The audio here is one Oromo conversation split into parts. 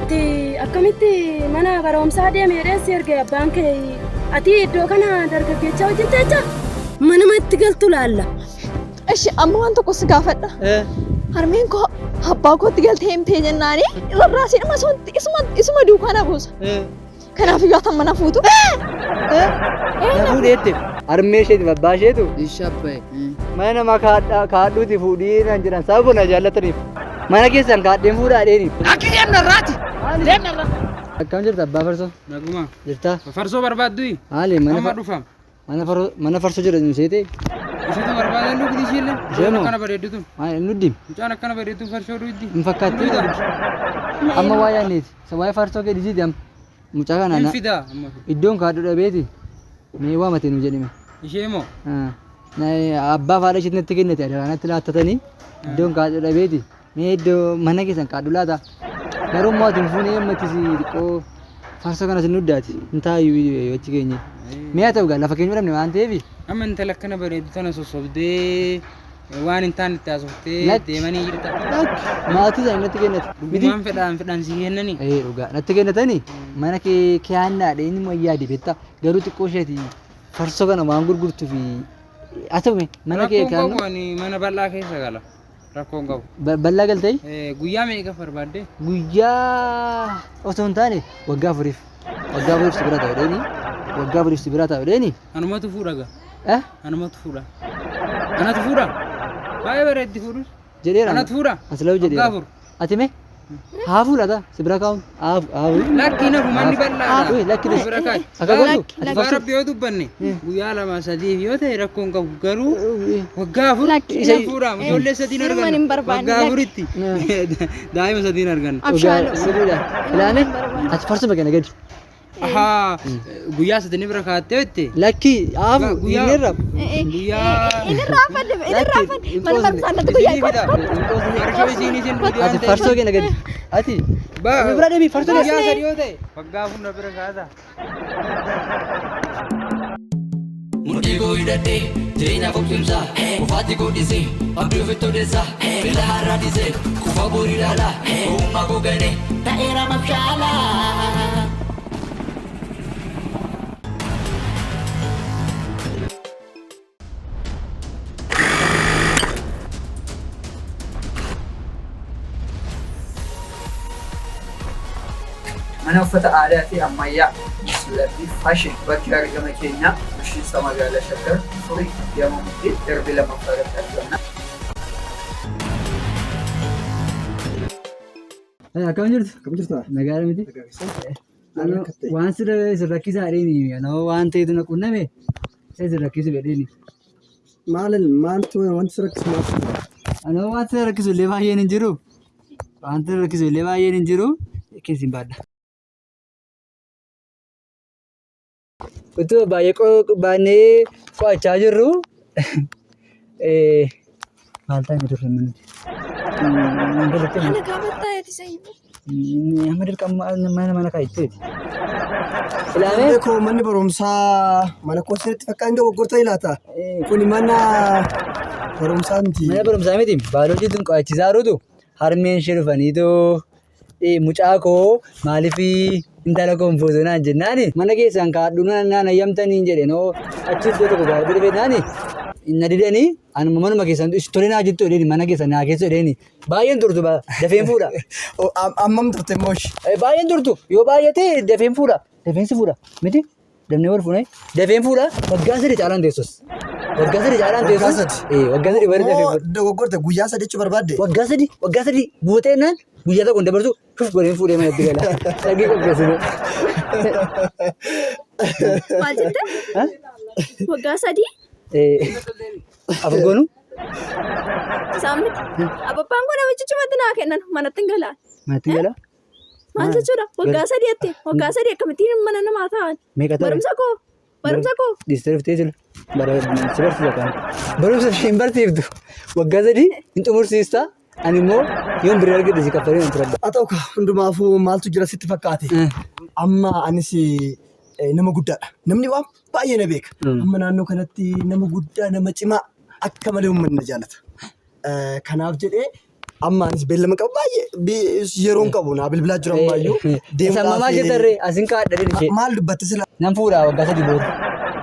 Ati akkamitti mana barumsaa deemi jedhee si erge abbaan kee ati iddoo kana dargaggeechaa wajjin teecha manuma itti galtu laalla. Ishi amma waan tokko si gaafadha. Harmeen koo abbaa kootti galtee himtee jennaani rarraasee dhuma isuma isuma duukaa na buusa. Kanaaf iyyuu atan mana fuutu. Na fuudheette. Harmee isheetiif abbaa isheetu Ishabbaye. mana namaa kaadhuuti fuudhii naan jedhan sababa na jaallataniif. Mana keessan kaadheen fuudhaa dheeni. Akki deemna irraati. Deemna irraa. Akkam jirta abbaa farsoo? Naguma. Jirtaa? Farsoo barbaaddu. Maali mana Amma dhufa. mana farsoo jedhamu seete? Isheetu barbaadan dhugdi isheellee. Ishee moo? Akkana bareeddu tun. Maali nuddi? Mucaan akkana bareeddu farsoo dhugdi. Hin fakkaatti. Amma waa yaadneeti. Isa waa'ee farsoo kee dhisiiti amma. Mucaa kana Hin fidaa amma. iddoon kaadhu dhabeeti. Mee waamate nu jedhime. Ishee moo? Abbaa fi haadha isheetti natti kennite adaraa natti laattatanii iddoon kaadhu dhabeeti. Mee iddoo mana keessan kaadhu laata? Garuu immoo ati hin fuunee amma itti si xiqqoo farsoo kanas hin dhuddaati. Hin taayyuu achi keenye. Mee haa ta'u gaa lafa keenya dhabne waan ta'eef Amma intala akkana bareeddu tana sossobdee waan hin taane itti haasoftee Lakki. deemanii jirta. Maatii isaanii natti kennate. Miti? Dhugumaan fedhaan fedhaan si kennanii. Ee dhugaa natti kennatanii mana kee keeyyaannaadha inni immoo yaade beektaa garuu xiqqoo isheeti farsoo kana waan gurgurtuu fi haa ta'u mee mana kee Rakkoon qabu keeyyaannu ani mana bal'aa keessa gala. Rakkoon qabu. Bal'aa galtee Guyyaa meeqa barbaadde? Guyyaa osoo hin taane waggaa afuriif waggaa afuriif si bira taa'u dheeni waggaa afuriif si bira taa'u dheeni. Anumatu fuudha gaa. Eh? Anumatu fuudha. Anatu fuudha. Baay'ee bareeddi fuudhus. Jedheera. Anatu fuudha. As lau jedheera. Waggaa afur. Ati mee haa fuudhata si bira kaa'uun haa haa Lakki nafu manni bal'aadha. Uy, lakki Ni bira kaa'i. Akka godhu ati Dhugaa farsoo rabbi yoo dubbanne guyyaa lama sadiif yoo ta'e rakkoon qabu garuu waggaa afur Lakki, isa lakki. fuudhaam ijoollee sadiin Ilmaan arganna hin barbaanne, waggaa lakki. afuritti daa'ima sadiin arganna. Abshaaloo. Sirriidha. Ilaame ati farsoo bakka gadi. Ahaa guyyaa sadii bira kaattee jette Lakki haa Guyyaa- inni irra. guyyaa Inni raafadde inni raafadde mana barumsaa natti guyyaa isinii fida. Farsoo isiin isin dhugdi waan Ati ta'eef. farsoo kenna gadi. Ati bira deemi farsoo Guyyaa kenna. sadii yoo ta'e waggaa afur na bira kaata. Mudhii koo hidhadhee jireenya koo cimsaa kufaatti koo dhisee abdii ofitti odeessaa fila har'aa dhisee kufa borii ilaalaa ogummaa koo ganee ta'eera mabshaalaa. Mana uffata aadaa fi ammayyaa Misii Fashion bakki argama keenyaa bulchiinsa magaalaa Shaggar Furii Yamamutti darbii lammaffaa irratti argamna. Akkam jirtu? Akkam jirta? Nagaadha miti? Waan sirra isin rakkisaa dheeni anoo waan ta'etu na qunname isin rakkisu fedheeni. Maalin maaltu wanti si rakkisu maaltu jira? Anoo waan sirra rakkisu illee baay'een hin jiru. Waan sirra rakkisu illee baay'een hin jiru. Keessin baadha. Utuu baay'ee baannee qo'achaa jirru maal taane turre nuti? Ana gaafa taa'eeti sayyuu. Amma dirqama mana mana kaa'itteeti. Ilaamee Beekoo manni barumsaa mana koo sirriitti fakkaatan dogoggortanii laata? Kuni mana barumsaa miti. Mana barumsaa miti baayoloojii tun qo'achiisaa jirutu harmeen ishee dhufaniitu mucaa koo maaliif intala koo hin fuutu naan jennaani mana keessan kaadhu naan hayyamtanii jedhe noo achi iddoo tokko gaafadhu dhufee naani na didanii anuma manuma keessan tole naa jettu jedheeni mana keessan naa keessa jedheeni baay'een turtu dafeen fuudha. Ammam turte immoo ishee? Baay'een turtu yoo baay'ate dafeen fuudha dafeen si fuudha miti dafnee wal fuunee dafeen fuudha waggaa sadii caalaan teessus. Waggaa sadii caalaan Waggaa teessus. sadi? Waggaa sadii warri dafeen Moo fuudha. dogoggorte guyyaa sadi jechuu barbaadde? Waggaa sadii waggaa sadii guutee naan guyyaa tokko hin dabarsu shuf godheen fuudhee manatti gala. Sargii qopheessine. Maal jette? Waggaa sadii Afur goonu isaan miti. Abbaan koo namichi cimatti naa kennan manatti hin galaan. manatti gala. Maal jechuudha? Waggaa sadii jettee waggaa sadii akkamittiin mana namaa taa'an? Meeqa ta'e? Barumsa koo barumsa koo Dhiistee dhuftee jira. Si barsiisa kan. Barumsa ishee hin barsiiftu. Waggaa sadii hin xumursiista. Ani immoo yoon birrii argadhe si kaffalee nan turadha. Haa ta'u kaa hundumaafuu maaltu jira sitti fakkaate? Amma anis nama guddaadha. Namni waan baay'ee na beeka. Amma naannoo kanatti nama guddaa nama cimaa akka malee uummanni na jaalata. Kanaaf jedhee Amma anis beellama qaba baay'ee yeroon qabu naa bilbilaa jiru ammayyuu. Isa ammaa jirtarree asin kaadha ishee. Maal dubbatte sila? Nan fuudhaa waggaa 3 booda.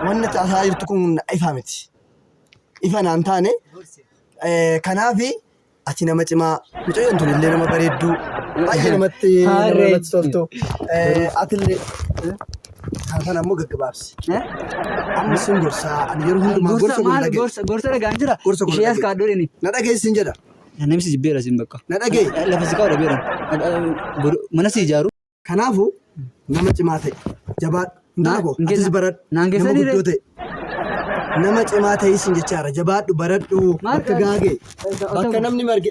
Wanni taasaa jirtu kun ifa miti. Ifa naan taane kanaaf ati nama cimaa mucayyoon tun illee nama bareedduu baay'ee namatti namatti toltu. Atillee kana ammoo gaggabaabsi. Amma sin gorsaa ani yeroo hundumaa gorsa kun dhagaye. Gorsa dhagaan jira. Gorsa kun Ishee as dhagaye. kaadhoo dhini. Na dhageessin jedha. Namni si jibbeera sin bakka. Na dhagaye. Lafa si kaa'u dhabeera. Mana si ijaaru. Kanaafuu nama cimaa ta'e jabaadhu. Intala koo atis baradhu. Naan Nama geessanii guddoo ta'e. Nama cimaa ta'e sin jechaara jabaadhu baradhu bakka gaagee bakka namni marge.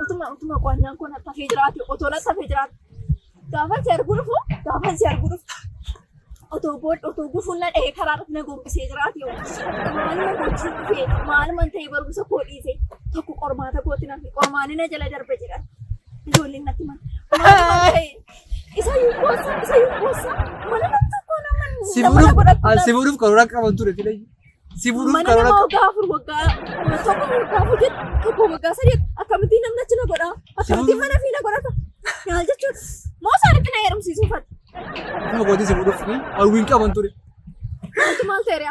Utuma qo'annaan kun natti hafee jiraate otoo natti hafee jiraate gaafan si arguu dhufu gaafan si arguu dhufu otoo booda otoo gufuun na dhahee karaa irratti na gombisee jiraate maaluma gochuu dhufee maaluma ta'e barumsa koo dhiise tokko qormaata kootti nafi qormaanni na jala darbe jedhan ijoolleen natti himan maaluma ta'e isa iyyuu boossa isa iyyuu boossa mana nam tokko nama nama godhatu Si fuudhuuf karoora qaban ture filee. Si fuudhuuf mana karoora nama waggaa 4 waggaa tokko waggaa 4 jedhu tokko waggaa 3 akkamittiin namni achi na godha akkamittiin mana fi na godhata maal jechuudha moo isaanitti na heerumsiisuu fadha. Kuma kootii si fuudhuuf hawwiin qaban ture. Wanti maal ta'eera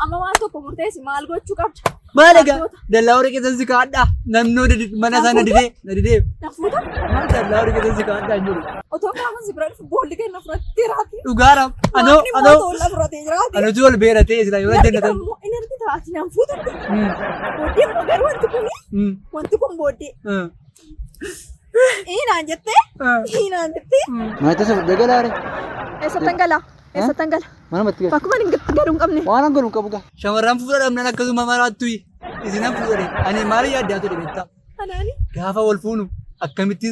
amma waan tokko murteessi maal gochuu qabda. Maal egaa dallaa horii keessan si kaadhaa namnoo mana isaa na didee na didee. Na fuuta. Maal dallaa horii keessan si kaadhaa hin jiru. Otoo gaafa si bira dhufu boolli kenna fudhattee raati. Dhugaadha. Anoo anoo Boolla fudhatee jiraati. anoo ol beera ta'e sila yoo jennatan. Inni argita ati naan fuututti. Booddee immoo garuu wanti kun wanti kun booddee. Inaan jettee inaan jettee. Mana keessa fudhee galaare. Eessattan galaa? Eessattan gala? Mana matti gala. Bakkuma hin galuu hin qabne. Waan an godhu hin qabu gaa. Shamarran fuudha dhabnaan akkasuma maraattu isinan fuudhate. Ani maal yaaddaa ture beektaa? Anaani. Gaafa wal fuunu akkamitti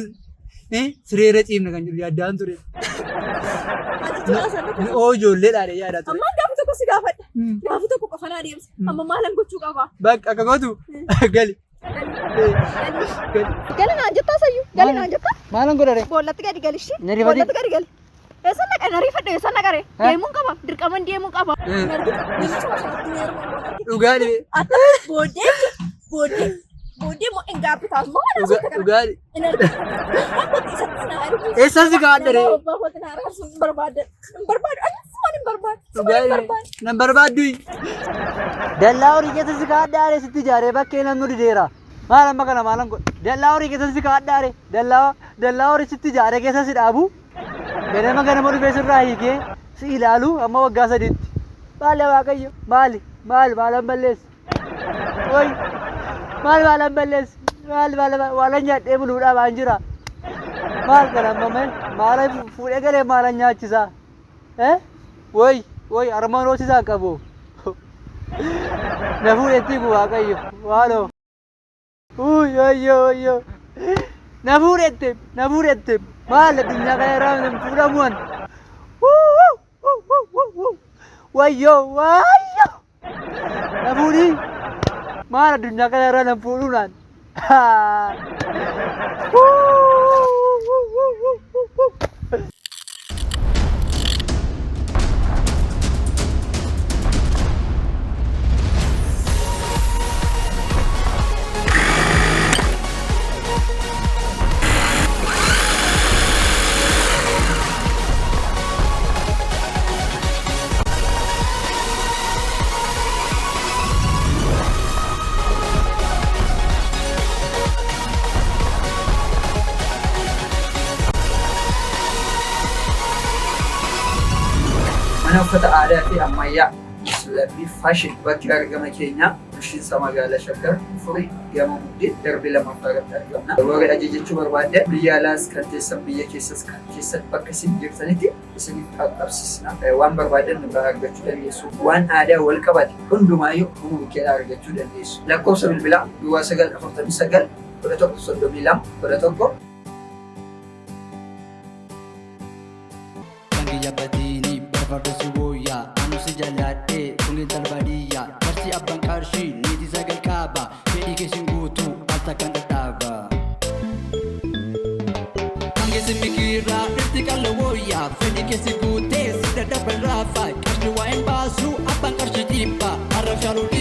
sireerra ciifna kan jiru yaaddaan ture. Oo ijoolleedhaan yaadaa ture. Amma gaafa tokko si gaafadha. Gaafa tokko qofa naa deemsa. Amma maalan gochuu qaba? Bakka akka gootu gali. Gali naan jettaa sayyuu? Gali naan jettaa? Maalan godhare? Boollatti gadi galishii. Na rifatii? Boollatti gadi gali. Eessa naqa? Na rifadhu eessa naqare? Deemuun qaba. Dirqaman deemuu qaba. Dhugaa dhibee. Booddee booddee booddee immoo hin gaabbitaa immoo mana asii kana. Dhugaa dhibee. Hin argatu. Abbaa isatti na heerumsiisu. Eessa si kaadhare? Abbaa kootti na araarsu hin barbaadu. Hin barbaadu. Ani sumaan hin barbaadu. Dhugaa Sumaan hin dhibee. barbaadu. Nan barbaaddu. Dallaa horii keessa si kaadhaare sitti ijaaree bakkee namni dideera. Maal amma kana maalan godha? Dallaa horii keessa si kaadhaare dallaa horii sitti ijaaree keessa si dhaabu. Ganama ganama dhufee sirraa hiikee si ilaalu amma waggaa 3tti. Maali Waaqayyo? Maali? Maal maalan balleessi? Wayi maal maalan balleessi? Maal maal waalan nyaadhee buluudhaa waan jira. Maal kana amma mee maala fuudhee galee maalan nyaachisaa? Wayi wayi harmaan hoosisaan qabu. Na fuudhetti ku Waaqayyo maaloo. Uy ayyo ayyo. Na fuudhette na fuudhette maal addunyaa kana irraa hin fuudhamuun. Wayyoo wayyoo. Na fuudhii maal addunyaa kana irraa na fuudhuu naan. Mana uffata aadaa fi ammayyaa Lammii Fashion bakki argama keenyaa bulchiinsa magaalaa Shaggar Furii Gama Muddee darbii 2ffaa irratti argamna. Warri ajajachuu barbaaddan biyya alaas kan teessan biyya keessas kan teessan bakka isin jirtanitti isiniif qaqqabsiisna. Waan barbaadan nurraa argachuu dandeessu. Waan aadaa wal qabate hundumaayyuu nu bukkeedhaa argachuu dandeessu. Lakkoofsa bilbilaa duwwaa 9 49 11 32 11. Kiyya badiini barbaadu si wooyyaa anu si jalaadhee tungeen talbaadiyyaa barsi abbaan qarshii niitii sagal qaba fedhii keessin guutuu al takkaan dhadhaaba. Kan keessi mikiirraa dhirti qal'oo wooyyaa fedhii keessi guutee si dadhaban raafa. Mabshaalu.